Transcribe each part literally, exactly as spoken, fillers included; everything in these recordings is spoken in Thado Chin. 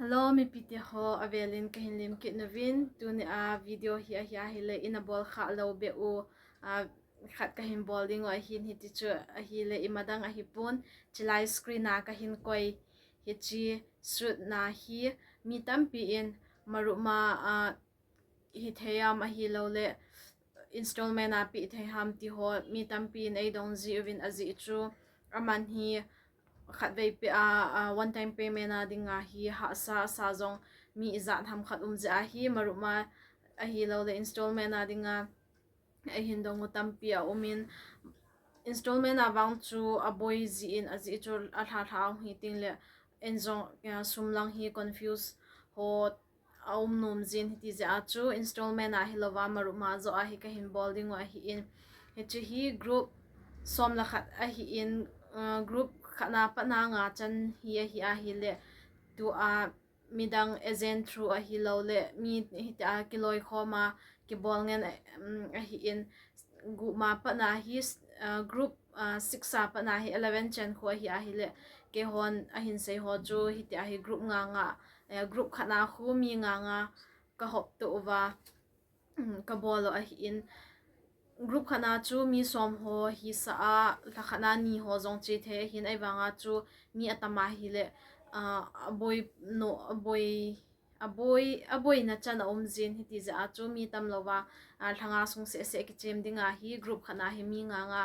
Hello, mipite ho, avelin kahin lemkit nauvin, tuni a video hi ahi ahile, ina bol kha lou beh u, a, khat kahin bol ding u ahin, hiti chu ahile, imadang ahipon, chilai screen a kahin koi, hiche suit na hi, mi tampi in, marup ma, a, hithei ham ahilouleh installment a pe thei ham ti ho mi tampi in eidong jiuvin ajeh chu aman hi khatvei peh a, a, one time payment a dinga hi hahsa sa jong mi ijat ham khat um jeh ahi marup ma ahilouleh installment a dinga eihin dong u tampi aumin installment a vang chu aboi jin ajeh chu alha lha u hiting le en jong, a, sum lang hi confuse ho aum nom jin hiti jeh a chu installment a hilouva marup ma joh a hi kahin bol ding u ahin. Hiche hi group som le khat ahin, uh, group khat na pat na nga chan hi ahi ahile tua midang agent through ahilouleh mi hiti a kiloikhom a kibol ngen, um, ahin. Group ma pat na hi, uh, group, uh, six a pat na hi eleven chan khu ahi ahile keihon ahin sei ho chu hiti a hi group nga nga, eh, group khat na khu mi nga nga kahop to uva, um, kabol u ahin. Group khat na chu mi som ho hisa a, lha khat na ni ho jong che thei ahin, ahivanga chu mi atam ahile, ah, aboi no, aboi, aboi, aboina chan aum jin hiti jeh a chu mi tam louva, ah, lha nga sung seh seh kichem dinga hi group khat na hi mi nga nga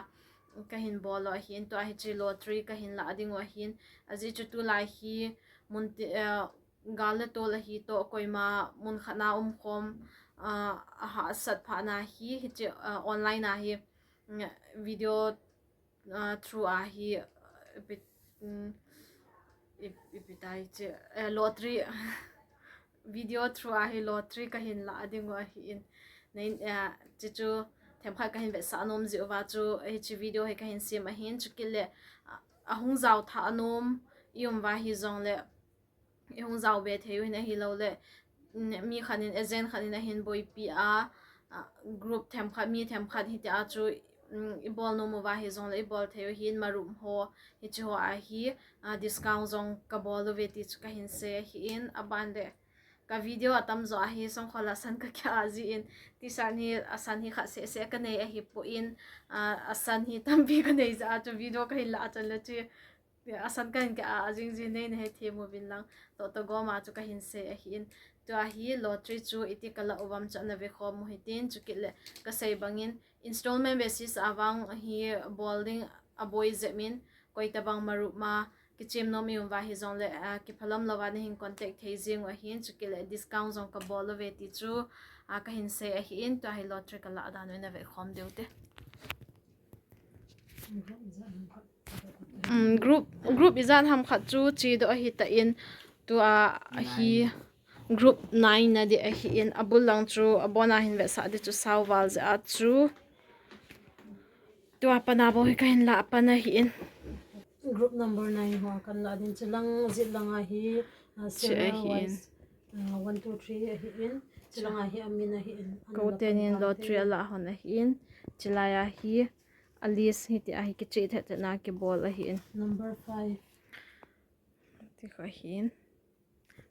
kahin bol u ahin, tua hiche lottery kahin lah ding u ahin, ajeh chu tulai hi mun ti, eh, gal le tol ahi toh koima mun khat na umkhom, ah, ahahsat phat na hi, hiche, ah, online a hi, mm, video, ah, through a hi, ah, ipi, mm, ip-, ipi tai che, eh, lottery, video through a hi lottery kahin lah ding u ahin. Nei, eh, hiche chu themkhat kahin vetsah nom jeh uva chu, eh, hiche video hi kahin sem ahin, chukit le, ah, ahung jao tha nom i um uva hijongle, ihung jao be thei u hin ahilouleh, mm, mi khat in, agent khat in ahin boipi a, a, group themkhat, mi themkhat hiti a chu, mm, ibol nom uva hijongle ibol thei u hin marup ho, hiche ho a hi, a, discount jong kabol uve ti chu kahin sei ahin, aban le ka video atam jo a hi songkhol a san kakihah jin, tisan hi, asan hi khat seh seh kanei ahipon, a, asan hi tampi kanei jeh a chu video kahin lah chan le chu, asan kahin kihah jing jin neina hethem uvin lang, toh toh gom a chu kahin sei ahin. Tua hi lottery chu iti kalah uvam chu ana vekhom u hitin, chukit le kasei bangin installment basis a vang hi bol ding aboi jep in, koi tabang marup ma kichem nom i um uva hijongle, ah, kiphalam louva nahin contact thei jing u ahin, chukit le discount jong kabol uve ti chu, ah, kahin sei ahin, tua hi lottery kalah dan u ina vekhom diu te. Um, group, group ijat ham khat chu chedoh ahitan, tua hi group nine na ding ahin, abul lang chu abon a hin vetsah ding chu sao val jeh a chu tua pat na bou hi kahin lah pan ahin. Group number nine ho kahin lah ding, chulang jet lang a hi, ah, serial wise, ah, one, two, three ahin, chulang a hi amin ahin. Koten in lottery alah hon ahin, chulai a hi a list hiti a hi kicheh thet thet na kibol ahin. Number five. Ti kha hin.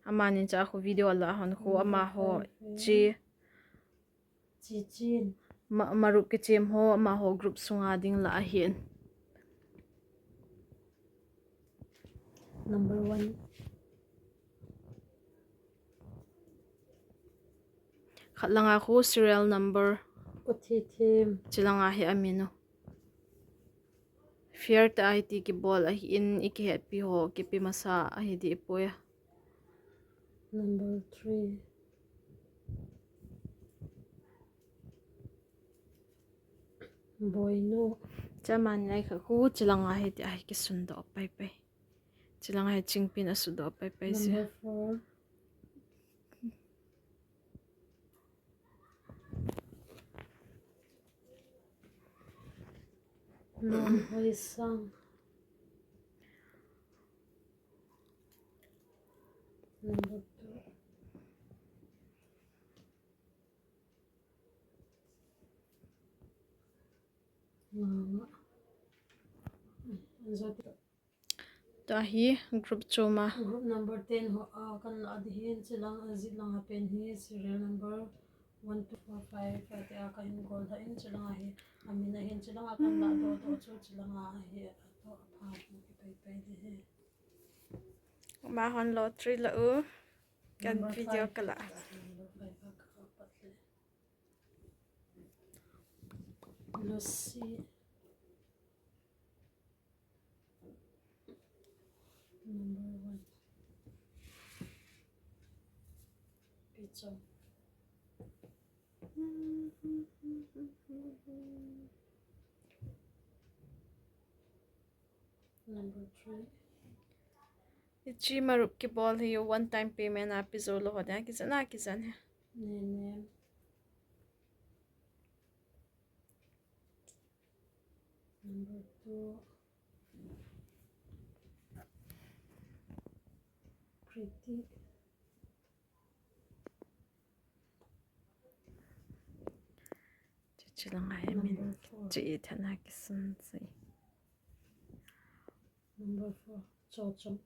Amanin cha khu video alah hon khu amaho che. Chichin. Ma-, marup kichem ho amaho group sunga ding lah ahin. Number one. Khat langa khu serial number. Kuthi thim. Chulanga hi amin u. Fair ta ahi ti kibol ahin, ikihetpi ho kipe masa ahi dih poi. Number three. Boinu. Chaman lai kha khu chulanga hi ti ahi kisundoh pai pai. Chulanga hi chingpin asudoh pai pai si. Number four. Lon hoi sang. Number two. Nga nga. Zati. Tua hi group chom a. Group number ten ho a kan lah ding ahin, chulang a jet lang a pen hi serial number one two four five a tia ka hin gol lha in, chulang a hi amin ahin, chulang a kan lah doh doh chu chulang a hi a to a pha hi kipai pai ding ahi. Amahon lottery la u. Kan video ka la. Lucy. Number one. Pichong. Number three. Hiche marup kibol hi one time payment a pe jou lou ho dia, kijan a kijan hi. Nenem. Number two. Pretty. Chuche lang a hi min. Number four. Chuche thana kisun si. Number four. Chochong.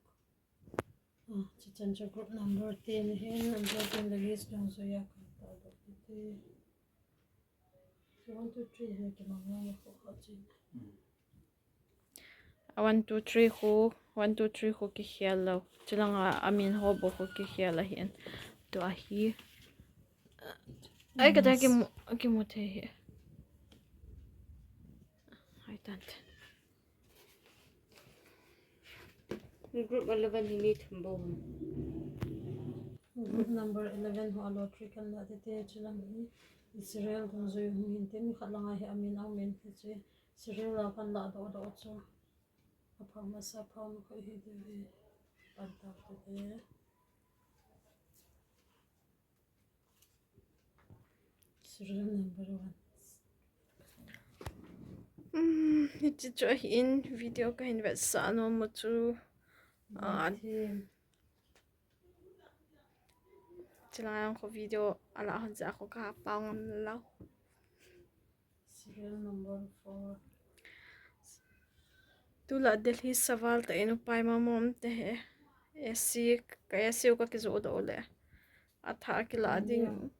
Ah, chuchan chu group number ten ahin, number ten la list dungjuia kan ta doh kit e. One, two, three hi kimang ngai ko kha chin. A one, two, three khu, one, two, three khu kikhel lou. Chulang a amin ho bou khu kikhel ahin. Tua hi. Ai, ka ta kimu, kimu thei hi. Ai, tan tan. Group eleven hi mi thum bou. Group number eleven ho a lottery kan lah ding ahi, chulang hi serial dungjui hung hin tin, khat lang a hi amin amin hi chu serial a kan lah doh doh chu. Apha masa pha ma kho hi ding ahi. Pan ta te. Serial number one. Hmm, hiche chu ahin video ka hin vetsah nom u chu. Ah, chulang khu video a lah hon jeh a khu ka pao ngam lou. Serial number four. Tulai Delhi saval tah in upai mama um te he. A C, ka A C u ka kijoh doh le. Athah a kilah ding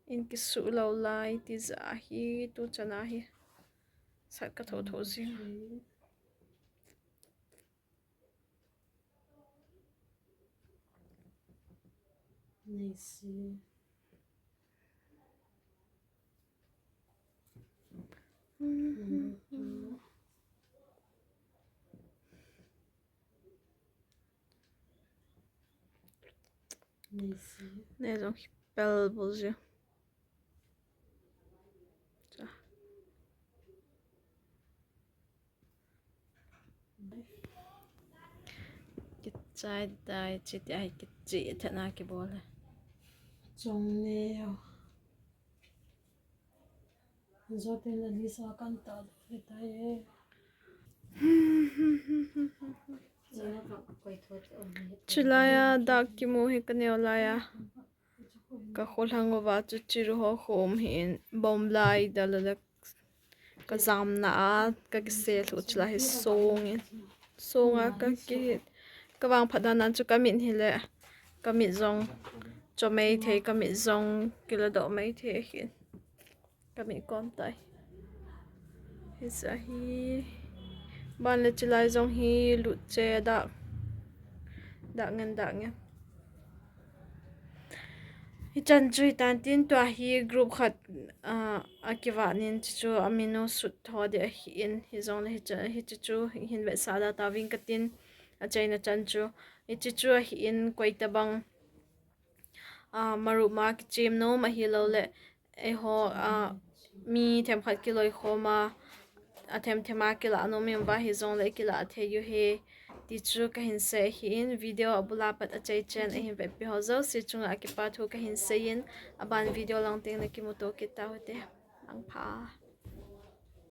in kisuh lou lai ti jeh ahi, tu chan a hi. Sat ka tho tho jing. Neisi. Number two. Neisi. Nei jong hi pel bol ji. Cha. Kichai tai, chuti ahi kichi thana kibol e. Chong ne yo. Jotin la lisa kan ta do tai e. Chulai a dak kimu hi ka neo lai a. Ka kholhang uva chu chiru ho khom hin, bom lai da la la ka jamna a, ka kise lhu chula hi song in. Song a ka ki, ka vangphat dan an chu ka mit hi le, ka mit jong cho mei thei, ka mit jong kila doh mei thei hin. Ka mit kom tai. Hijeh a hi. Ban le chulai jong hi lut che dak. Dak ngen, dak ngen. Hichan chu hitan tin tua hi group khat, ah, a kivah nin chuchu amin u sut tho ding ahin, hijongle hichu, hichu chu hin vetsah da tauving ka tin achaina chan chu. Hichu chu ahin koi tabang, ah, marup ma kichem nom ahilou le, eiho, ah, mi themkhat kiloi khom a, a themthem a kilah nom in va hijongle kilah thei u hi. Ti chu ka hin sei ahin, video a bul a pat achai chan a hin vetpi ho jouse chunga kipa thu ka hin sei in, aban video lang teng na kimuto kit tau hite. Mangpha.